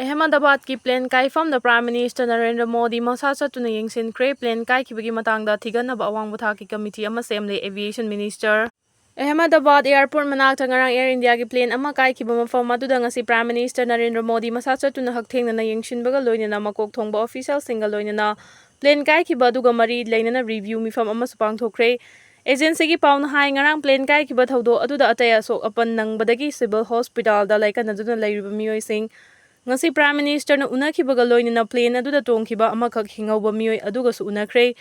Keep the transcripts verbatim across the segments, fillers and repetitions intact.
ꯑꯍꯃꯗꯥꯕꯥꯗꯀꯤ plane ꯀꯥꯏꯐꯝꯗ Prime Minister Narendra Modi ꯃꯁꯥ ꯆꯠꯇꯨꯅ ꯌꯦꯡꯁꯤꯟꯈ꯭ꯔꯦ꯫ Plane ꯀꯥꯏꯈꯤꯕꯒꯤ ꯃꯇꯥꯡꯗ ꯊꯤꯒꯠꯅꯕ ꯑꯋꯥꯡꯕ ꯊꯥꯛꯀꯤ committee ꯑꯃ ꯁꯦꯝꯂꯦ꯫ Aviation Minister ꯑꯍꯃꯗꯥꯕꯥꯗ airport ꯃꯅꯥꯛꯇ ꯉꯔꯥꯡ Air Indiaꯒꯤ plane ꯑꯃ ꯀꯥꯏꯈꯤꯕ ꯃꯐꯝ ꯑꯗꯨꯗ ꯉꯁꯤ Prime Minister ꯅꯔꯦꯟꯗ꯭ꯔ ꯃꯣꯗꯤ ꯃꯁꯥ ꯆꯠꯇꯨꯅ ꯍꯛꯊꯦꯡꯅꯅ ꯌꯦꯡꯁꯤꯟꯕꯒ ꯂꯣꯏꯅꯅ ꯃꯀꯣꯛ ꯊꯣꯡꯕ officialꯁꯤꯡꯒ ꯂꯣꯏꯅꯅ plane ꯀꯥꯏꯈꯤꯕ ꯑꯗꯨꯒ ꯃꯔꯤ ꯂꯩꯅꯅ review ꯃꯤꯐꯝ ꯑꯃꯁꯨ ꯄꯥꯡꯊꯣꯛꯈ꯭ꯔꯦ꯫ Agencyꯒꯤ ꯄꯥꯎꯅ ꯍꯥꯏ, ꯉꯔꯥꯡ plane ꯀꯥꯏꯈꯤꯕ ꯊꯧꯗꯣꯛ ꯑꯗꯨꯗ ꯑꯇꯩ ꯑꯁꯣꯛ ꯑꯄꯟ ꯅꯪꯕꯗꯒꯤ civil hospitalꯗ ꯂꯥꯏꯀꯠꯅꯗꯨꯅ ꯂꯩꯔꯤꯕ ꯃꯤꯑꯣꯏꯁꯤꯡ ꯉꯁꯤ Prime Ministerꯅ ꯎꯅꯈꯤꯕꯒ ꯂꯣꯏꯅꯅ plane ꯑꯗꯨꯗ ꯇꯣꯡꯈꯤꯕ ꯑꯃꯈꯛ ꯍꯤꯡꯍꯧꯕ ꯃꯤꯑꯣꯏ ꯑꯗꯨꯒꯁꯨ ꯎꯅꯈ꯭ꯔꯦ꯫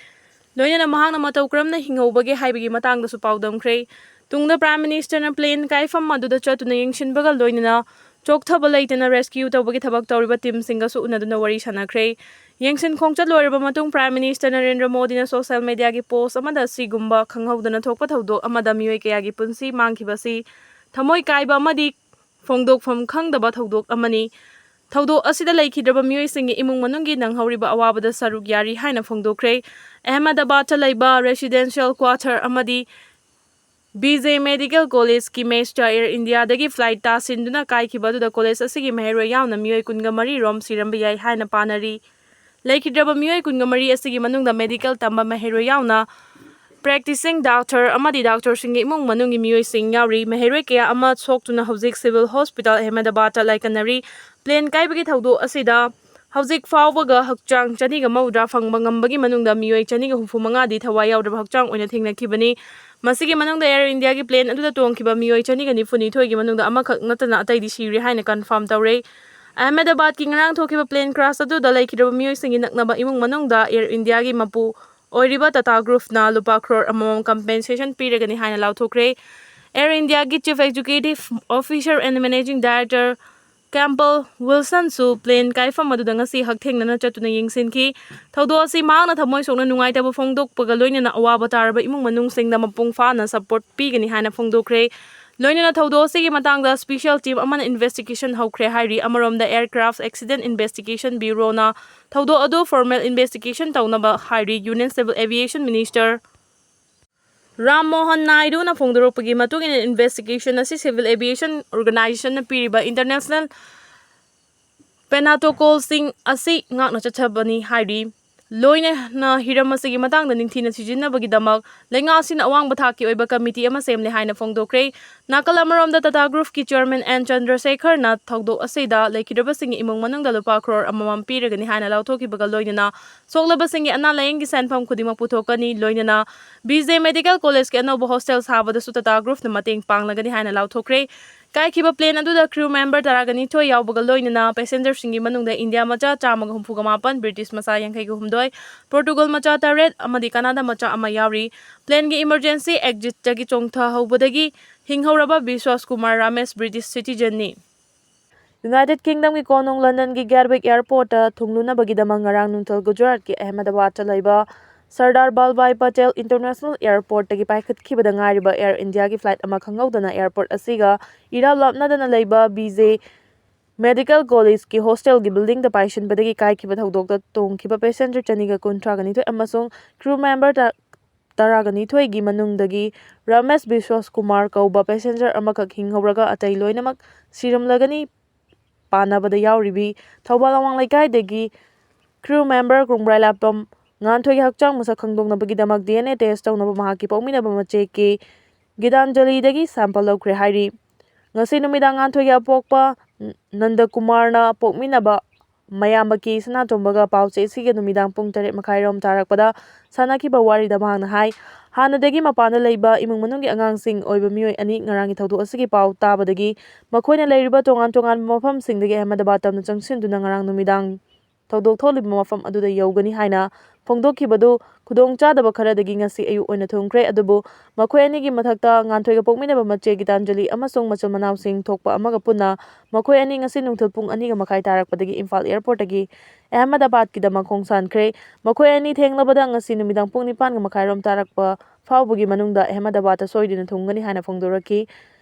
ꯂꯣꯏꯅꯅ ꯃꯍꯥꯛꯅ ꯃꯇꯧ ꯀꯔꯝꯅ ꯍꯤꯡꯍꯧꯕꯒꯦ ꯍꯥꯏꯕꯒꯤ ꯃꯇꯥꯡꯗꯁꯨ ꯄꯥꯎꯗꯝꯈ꯭ꯔꯦ꯫ ꯇꯨꯡꯗ Prime Ministerꯅ plane ꯀꯥꯏꯐꯝ ꯑꯗꯨꯗ ꯆꯠꯇꯨꯅ ꯌꯦꯡꯁꯤꯟꯕꯒ ꯂꯣꯏꯅꯅ ꯆꯣꯛꯊꯕ ꯂꯩꯇꯅ rescue ꯇꯧꯕꯒꯤ ꯊꯕꯛ ꯇꯧꯔꯤꯕ teamꯁꯤꯡꯒꯁꯨ ꯎꯅꯗꯨꯅ ꯋꯥꯔꯤ ꯁꯥꯟꯅꯈ꯭ꯔꯦ꯫ ꯌꯦꯡꯁꯤꯟ ꯈꯣꯡꯆꯠ ꯂꯣꯏꯔꯕ ꯃꯇꯨꯡ Prime Minister ꯅꯔꯦꯟꯗ꯭ꯔ ꯃꯣꯗꯤꯅ social mediaꯒꯤ post ꯑꯃꯗ ꯑꯁꯤꯒꯨꯝꯕ ꯈꯪꯍꯧꯗꯅ ꯊꯣꯛꯄ ꯊꯧꯗꯣꯛ ꯑꯃꯗ ꯃꯤꯑꯣꯏ ꯀꯌꯥꯒꯤ ꯄꯨꯟꯁꯤ ꯃꯥꯡꯈꯤꯕ ꯑꯁꯤ ꯊꯃꯣꯏ ꯀꯥꯏꯕ ꯑꯃꯗꯤ ꯐꯣꯡꯗꯣꯛꯐꯝ ꯈꯪꯗꯕ ꯊꯧꯗꯣꯛ ꯑꯃꯅꯤ꯫ ꯊꯧꯗꯣꯛ ꯑꯁꯤꯗ ꯂꯩꯈꯤꯗ꯭ꯔꯕ ꯃꯤꯑꯣꯏꯁꯤꯡꯒꯤ ꯏꯃꯨꯡ ꯃꯅꯨꯡꯒꯤ ꯅꯪꯍꯧꯔꯤꯕ ꯑꯋꯥꯕꯗ ꯁꯔꯨꯛ ꯌꯥꯔꯤ ꯍꯥꯏꯅ ꯐꯣꯡꯗꯣꯛꯈ꯭ꯔꯦ꯫ ꯑꯍꯃꯗꯥꯕꯥꯗꯇ ꯂꯩꯕ residential quarter ꯑꯃꯗꯤ B J Medical Collegeꯀꯤ messꯇ Air Indiaꯗꯒꯤ flight ꯇꯥꯁꯤꯟꯗꯨꯅ ꯀꯥꯏꯈꯤꯕ ꯑꯗꯨꯗ college ꯑꯁꯤꯒꯤ ꯃꯍꯩꯔꯣꯏ ꯌꯥꯎꯅ ꯃꯤꯑꯣꯏ ꯀꯨꯟꯒ ꯃꯔꯤ ꯔꯣꯝ ꯁꯤꯔꯝꯕ ꯌꯥꯏ ꯍꯥꯏꯅ ꯄꯥꯅꯔꯤ꯫ ꯂꯩꯈꯤꯗ꯭ꯔꯕ ꯃꯤꯑꯣꯏ ꯀꯨꯟꯒ ꯃꯔꯤ ꯑꯁꯤꯒꯤ ꯃꯅꯨꯡꯗ medical ꯇꯝꯕ ꯃꯍꯩꯔꯣꯏ ꯌꯥꯎꯅ practicing doctor ꯑꯃꯗꯤ doctorꯁꯤꯡꯒꯤ ꯏꯃꯨꯡ ꯃꯅꯨꯡꯒꯤ ꯃꯤꯑꯣꯏꯁꯤꯡ ꯌꯥꯎꯔꯤ꯫ ꯃꯍꯩꯔꯣꯏ ꯀꯌꯥ ꯑꯃ ꯁꯣꯛꯇꯨꯅ ꯍꯧꯖꯤꯛ civil hospital ꯑꯍꯃꯗꯥꯕꯥꯗꯇ ꯂꯥꯏꯀꯠꯅꯔꯤ꯫ Plane ꯀꯥꯏꯕꯒꯤ ꯊꯧꯗꯣꯛ ꯑꯁꯤꯗ ꯍꯧꯖꯤꯛ ꯐꯥꯎꯕꯒ ꯍꯛꯆꯥꯡ ꯆꯅꯤꯒ ꯃꯧꯗ꯭ꯔꯥ ꯐꯪꯕ ꯉꯝꯕꯒꯤ ꯃꯅꯨꯡꯗ ꯃꯤꯑꯣꯏ ꯆꯅꯤꯒ ꯍꯨꯝꯐꯨ ꯃꯉꯥꯗꯤ ꯊꯋꯥꯏ ꯌꯥꯎꯗ꯭ꯔꯕ ꯍꯛꯆꯥꯡ ꯑꯣꯏꯅ ꯊꯦꯡꯅꯈꯤꯕꯅꯤ꯫ ꯃꯁꯤꯒꯤ ꯃꯅꯨꯡꯗ Air Indiaꯒꯤ plane ꯑꯗꯨꯗ ꯇꯣꯡꯈꯤꯕ ꯃꯤꯑꯣꯏ ꯆꯅꯤꯒ ꯅꯤꯐꯨ ꯅꯤꯊꯣꯏꯒꯤ ꯃꯅꯨꯡꯗ ꯑꯃꯈꯛ ꯅꯠꯇꯅ ꯑꯇꯩꯗꯤ ꯁꯤꯔꯦ ꯍꯥꯏꯅ confirm ꯇꯧꯔꯦ꯫ ꯑꯍꯃꯗꯥꯕꯥꯗꯀꯤ ꯉꯔꯥꯡ ꯊꯣꯛꯈꯤꯕ plane crash ꯑꯗꯨꯗ ꯂꯩꯈꯤꯗ꯭ꯔꯕ ꯃꯤꯑꯣꯏꯁꯤꯡꯒꯤ ꯅꯛꯅꯕ ꯏꯃꯨꯡ ꯃꯅꯨꯡꯗ Air Indiaꯒꯤ ꯃꯄꯨ ꯑꯣꯏꯔꯤꯕ Tata Groupꯅ ꯂꯨꯄꯥ crore ꯑꯃꯃꯝ compensation ꯄꯤꯔꯒꯅꯤ ꯍꯥꯏꯅ ꯂꯥꯎꯊꯣꯛꯈ꯭ꯔꯦ꯫ Air Indiaꯒꯤ Chief Executive Officer and Managing Director Campbell Wilsonꯁꯨ plane ꯀꯥꯏꯐꯝ ꯑꯗꯨꯗ ꯉꯁꯤ ꯍꯛꯊꯦꯡꯅꯅ ꯆꯠꯇꯨꯅ ꯌꯦꯡꯁꯤꯟꯈꯤ꯫ ꯊꯧꯗꯣꯛ ꯑꯁꯤ ꯃꯍꯥꯛꯅ ꯊꯃꯣꯏ ꯁꯣꯛꯅ ꯅꯨꯡꯉꯥꯏꯇꯕ ꯐꯣꯡꯗꯣꯛꯄꯒ ꯂꯣꯏꯅꯅ ꯑꯋꯥꯕ ꯇꯥꯔꯕ ꯏꯃꯨꯡ ꯃꯅꯨꯡꯁꯤꯡꯗ ꯃꯄꯨꯡ ꯐꯥꯅ support ꯄꯤꯒꯅꯤ ꯍꯥꯏꯅ ꯐꯣꯡꯗꯣꯛꯈ꯭ꯔꯦ꯫ ꯂꯣꯏꯅꯅ ꯊꯧꯗꯣꯛ ꯑꯁꯤꯒꯤ ꯃꯇꯥꯡꯗ special team ꯑꯃꯅ investigation ꯍꯧꯈ꯭ꯔꯦ ꯍꯥꯏꯔꯤ꯫ ꯑꯃꯔꯣꯝꯗ Aircraft Accident Investigation Bureauꯅ ꯊꯧꯗꯣꯛ ꯑꯗꯨ formal investigation ꯇꯧꯅꯕ ꯍꯥꯏꯔꯤ꯫ Union Civil Aviation Minister Ram Mohan ꯅꯥꯏꯗꯨꯅ ꯐꯣꯡꯗꯣꯔꯛꯄꯒꯤ ꯃꯇꯨꯡ ꯏꯟꯅ, investigation ꯑꯁꯤ civil aviation organizationꯅ ꯄꯤꯔꯤꯕ international ꯀꯩꯅꯥꯇꯣꯀꯣꯜꯁꯤꯡ ꯑꯁꯤ ꯉꯥꯛꯅ ꯆꯠꯊꯕꯅꯤ ꯍꯥꯏꯔꯤ꯫ ꯂꯣꯏꯅꯅ ꯍꯤꯔꯝ ꯑꯁꯤꯒꯤ ꯃꯇꯥꯡꯗ ꯅꯤꯡꯊꯤꯅ ꯊꯤꯖꯤꯟꯅꯕꯒꯤꯗꯃꯛ ꯂꯩꯉꯥꯛ ꯑꯁꯤꯅ ꯑꯋꯥꯡꯕ ꯊꯥꯛꯀꯤ ꯑꯣꯏꯕ ꯀꯃꯤꯇꯤ ꯑꯃ ꯁꯦꯝꯂꯦ ꯍꯥꯏꯅ ꯐꯣꯡꯗꯣꯛꯈ꯭ꯔꯦ꯫ ꯅꯥꯀꯜ ꯑꯃꯔꯣꯝꯗ ꯇꯥꯇꯥ ꯒ꯭ꯔꯨꯞꯀꯤ ꯆꯤꯌꯔꯃꯦꯟ ꯑꯦꯟ ꯆꯟꯗ꯭ꯔꯁꯦꯈꯔꯅ ꯊꯧꯗꯣꯛ ꯑꯁꯤꯗ ꯂꯩꯈꯤꯗ꯭ꯔꯕꯁꯤꯡꯒꯤ ꯏꯃꯨꯡ ꯃꯅꯨꯡꯗ ꯂꯨꯄꯥ ꯀ꯭ꯔꯣꯔ ꯑꯃꯃꯝ ꯄꯤꯔꯒꯅꯤ ꯍꯥꯏꯅ ꯂꯥꯎꯊꯣꯛꯈꯤꯕꯒ ꯂꯣꯏꯅꯅ ꯁꯣꯛꯂꯕꯁꯤꯡꯒꯤ ꯑꯅꯥ ꯂꯥꯌꯦꯡꯒꯤ ꯁꯦꯟꯐꯝ ꯈꯨꯗꯤꯡꯃꯛ ꯄꯨꯊꯣꯛꯀꯅꯤ꯫ ꯂꯣꯏꯅꯅ ꯕꯤ ꯖꯦ ꯃꯦꯗꯤꯀꯦꯜ ꯀꯣꯂꯦꯖꯀꯤ ꯑꯅꯧꯕ ꯍꯣꯁꯇꯦꯜ ꯁꯥꯕꯗꯁꯨ ꯇꯥꯇꯥ ꯒ꯭ꯔꯨꯞꯅ ꯃꯇꯦꯡ ꯄꯥꯡꯂꯒꯅꯤ ꯍꯥꯏꯅ ꯂꯥꯎꯊꯣꯛꯈ꯭ꯔꯦ꯫ ꯀꯥꯏꯈꯤꯕ ꯄ꯭ꯂꯦꯟ ꯑꯗꯨꯗ ꯀ꯭ꯔꯤꯎ ꯃꯦꯝꯕꯔ ꯇꯔꯥꯒ ꯅꯤꯊꯣꯏ ꯌꯥꯎꯕꯒ ꯂꯣꯏꯅꯅ ꯄꯦꯁꯦꯟꯖꯔꯁꯤꯡꯒꯤ ꯃꯅꯨꯡꯗ ꯏꯟꯗꯤꯌꯥ ꯃꯆꯥ ꯆꯥꯝꯃꯒ ꯍꯨꯝꯐꯨꯒ ꯃꯥꯄꯟ, ꯕ꯭ꯔꯤꯇꯤꯁ ꯃꯆꯥ ꯌꯥꯡꯈꯩꯒ ꯍꯨꯝꯗꯣꯏ, ꯄꯣꯔꯇꯨꯒꯜ ꯃꯆꯥ ꯇꯔꯦꯠ ꯑꯃꯗꯤ ꯀꯅꯥꯗꯥ ꯃꯆꯥ ꯑꯃ ꯌꯥꯎꯔꯤ꯫ ꯄ꯭ꯂꯦꯟꯒꯤ ꯏꯃꯔꯖꯦꯟꯁꯤ ꯑꯦꯛꯖꯤꯠꯇꯒꯤ ꯆꯣꯡꯊꯍꯧꯕꯗꯒꯤ ꯍꯤꯡꯍꯧꯔꯕ ꯕꯤꯁ꯭ꯋꯥꯁ ꯀꯨꯃꯥꯔ ꯔꯥꯃꯦꯁ ꯕ꯭ꯔꯤꯇꯤꯁ ꯁꯤꯇꯤꯖꯟꯅꯤ꯫ ꯌꯨꯅꯥꯏꯇꯦꯗ ꯀꯤꯡꯗꯝꯒꯤ ꯀꯣꯅꯨꯡ ꯂꯟꯗꯟꯒꯤ ꯒ꯭ꯌꯥꯠꯋꯤꯛ ꯑꯦꯌꯔꯄꯣꯔꯠꯇ ꯊꯨꯡꯂꯨꯅꯕꯒꯤꯗꯃꯛ ꯉꯔꯥꯡ ꯅꯨꯡꯊꯤꯜ ꯒꯨꯖꯔꯥꯠꯀꯤ ꯑꯍꯃꯦꯗꯕꯥꯗꯇ ꯂꯩꯕ ꯁꯔꯗꯥꯔ ꯕꯜꯚꯥꯏ ꯄꯇꯦꯜ ꯏꯟꯇꯔꯅꯦꯁꯅꯦꯜ ꯑꯦꯌꯔꯄꯣꯔꯠꯇꯒꯤ ꯄꯥꯏꯈꯠꯈꯤꯕꯗ ꯉꯥꯏꯔꯤꯕ ꯑꯦꯌꯔ ꯏꯟꯗꯤꯌꯥꯒꯤ ꯐ꯭ꯂꯥꯏꯠ ꯑꯃꯈꯛ ꯉꯧꯗꯅ ꯑꯦꯌꯔꯄꯣꯔꯠ ꯑꯁꯤꯒ ꯏꯔꯥꯞ ꯂꯥꯞꯅꯗꯅ ꯂꯩꯕ ꯕꯤ ꯖꯦ ꯃꯦꯗꯤꯀꯦꯜ ꯀꯣꯂꯦꯖꯀꯤ ꯍꯣꯁꯇꯦꯜꯒꯤ ꯕꯤꯜꯗꯤꯡꯗ ꯄꯥꯏꯁꯤꯟꯕꯗꯒꯤ ꯀꯥꯏꯈꯤꯕ ꯊꯧꯗꯣꯛꯇ ꯇꯣꯡꯈꯤꯕ ꯄꯦꯁꯦꯟꯖꯔ ꯆꯅꯤꯒ ꯀꯨꯟꯊ꯭ꯔꯥꯒ ꯅꯤꯊꯣꯏ ꯑꯃꯁꯨꯡ ꯀ꯭ꯔꯤꯎ ꯃꯦꯝꯕꯔ ꯇꯔꯥꯒ ꯅꯤꯊꯣꯏꯒꯤ ꯃꯅꯨꯡꯗꯒꯤ ꯔꯥꯃꯦꯁ ꯕꯤꯁ꯭ꯋꯥꯁ ꯀꯨꯃꯥꯔ ꯀꯧꯕ ꯄꯦꯁꯦꯟꯖꯔ ꯑꯃꯈꯛ ꯍꯤꯡꯍꯧꯔꯒ ꯑꯇꯩ ꯂꯣꯏꯅꯃꯛ ꯁꯤꯔꯝꯂꯒꯅꯤ꯫ ꯄꯥꯟꯅꯕꯗ ꯌꯥꯎꯔꯤꯕꯤ ꯊꯧꯕꯥꯜ ꯑꯋꯥꯡ ꯂꯩꯀꯥꯏꯗꯒꯤ ꯀ꯭ꯔꯤꯎ ꯃꯦꯝꯕꯔ ꯀꯨꯡꯕ꯭ꯔꯥꯏꯂꯥꯛꯄꯝ ꯉꯥꯟꯊꯣꯏꯒꯤ ꯍꯛꯆꯥꯡ ꯃꯁꯛ ꯈꯪꯗꯣꯛꯅꯕꯒꯤꯗꯃꯛ ꯗꯤ ꯑꯦꯟ ꯑꯦ ꯇꯦꯁ ꯇꯧꯅꯕ ꯃꯍꯥꯛꯀꯤ ꯄꯣꯛꯃꯤꯟꯅꯕ ꯃꯆꯦ ꯀꯦ ꯒꯤꯇꯥꯟꯖꯂꯤꯗꯒꯤ ꯁꯦꯝꯄꯜ ꯂꯧꯈ꯭ꯔꯦ ꯍꯥꯏꯔꯤ꯫ ꯉꯁꯤ ꯅꯨꯃꯤꯗꯥꯡ ꯉꯥꯟꯊꯣꯏꯒꯤ ꯑꯄꯣꯛꯄ ꯅꯟꯗꯀꯨꯃꯥꯔꯅ ꯄꯣꯛꯃꯤꯟꯅꯕ ꯃꯌꯥꯝꯕ ꯀꯦ ꯁꯅꯥꯇꯣꯝꯕꯒ ꯄꯥꯎ ꯆꯦ ꯑꯁꯤꯒꯤ ꯅꯨꯃꯤꯗꯥꯡ ꯄꯨꯡ ꯇꯔꯦꯠ ꯃꯈꯥꯏꯔꯣꯝ ꯇꯥꯔꯛꯄꯗ ꯁꯥꯟꯅꯈꯤꯕ ꯋꯥꯔꯤꯗ ꯃꯍꯥꯛꯅ ꯍꯥꯏ, ꯍꯥꯟꯅꯗꯒꯤ ꯃꯄꯥꯟꯗ ꯂꯩꯕ ꯏꯃꯨꯡ ꯃꯅꯨꯡꯒꯤ ꯑꯉꯥꯡꯁꯤꯡ ꯑꯣꯏꯕ ꯃꯤꯑꯣꯏ ꯑꯅꯤ ꯉꯔꯥꯡꯒꯤ ꯊꯧꯗꯣꯛ ꯑꯁꯤꯒꯤ ꯄꯥꯎ ꯇꯥꯕꯗꯒꯤ ꯃꯈꯣꯏꯅ ꯂꯩꯔꯤꯕ ꯇꯣꯉꯥꯟ ꯇꯣꯉꯥꯟꯕ ꯃꯐꯝꯁꯤꯡꯗꯒꯤ ꯑꯍꯃꯦꯗꯕꯥꯗ ꯇꯝꯅ ꯆꯪꯁꯤꯟꯗꯨꯅ ꯉꯔꯥꯡ ꯅꯨꯃꯤꯗꯥꯡ ꯊꯧꯗꯣꯛ ꯊꯣꯛꯂꯤꯕ ꯃꯐꯝ ꯑꯗꯨꯗ ꯌꯧꯒꯅꯤ ꯍꯥꯏꯅ ꯐꯣꯡꯗꯣꯛꯈꯤꯕꯗꯨ ꯈꯨꯗꯣꯡꯆꯥꯗꯕ ꯈꯔꯗꯒꯤ ꯉꯁꯤ ꯑꯌꯨꯛ ꯑꯣꯏꯅ ꯊꯨꯡꯈ꯭ꯔꯦ꯫ ꯑꯗꯨꯕꯨ ꯃꯈꯣꯏ ꯑꯅꯤꯒꯤ ꯃꯊꯛꯇ ꯉꯥꯟꯊꯣꯏꯒ ꯄꯣꯛꯃꯤꯟꯅꯕ ꯃꯆꯦ ꯒꯤꯇꯥꯟꯖꯂꯤ ꯑꯃꯁꯨꯡ ꯃꯆꯤꯟ ꯃꯅꯥꯎꯁꯤꯡ ꯊꯣꯛꯄ ꯑꯃꯒ ꯄꯨꯟꯅ ꯃꯈꯣꯏ ꯑꯅꯤ ꯉꯁꯤ ꯅꯨꯡꯊꯤꯜ ꯄꯨꯡ ꯑꯅꯤꯒ ꯃꯈꯥꯏ ꯇꯥꯔꯛꯄꯗꯒꯤ ꯏꯝꯐꯥꯜ ꯑꯦꯌꯔꯄꯣꯔꯠꯇꯒꯤ ꯑꯍꯃꯦꯗꯕꯥꯗꯀꯤꯗꯃꯛ ꯈꯣꯡꯁꯥꯟꯈ꯭ꯔꯦ꯫ ꯃꯈꯣꯏ ꯑꯅꯤ ꯊꯦꯡꯂꯕꯗ ꯉꯁꯤ ꯅꯨꯃꯤꯗꯥꯡ ꯄꯨꯡ ꯅꯤꯄꯥꯟꯒ ꯃꯈꯥꯏꯔꯣꯝ ꯇꯥꯔꯛꯄ ꯐꯥꯎꯕꯒꯤ ꯃꯅꯨꯡꯗ ꯑꯍꯃꯦꯗꯕꯥꯗꯇ ꯁꯣꯏꯗꯅ ꯊꯨꯡꯒꯅꯤ ꯍꯥꯏꯅ ꯐꯣꯡꯗꯣꯔꯛꯈꯤ꯫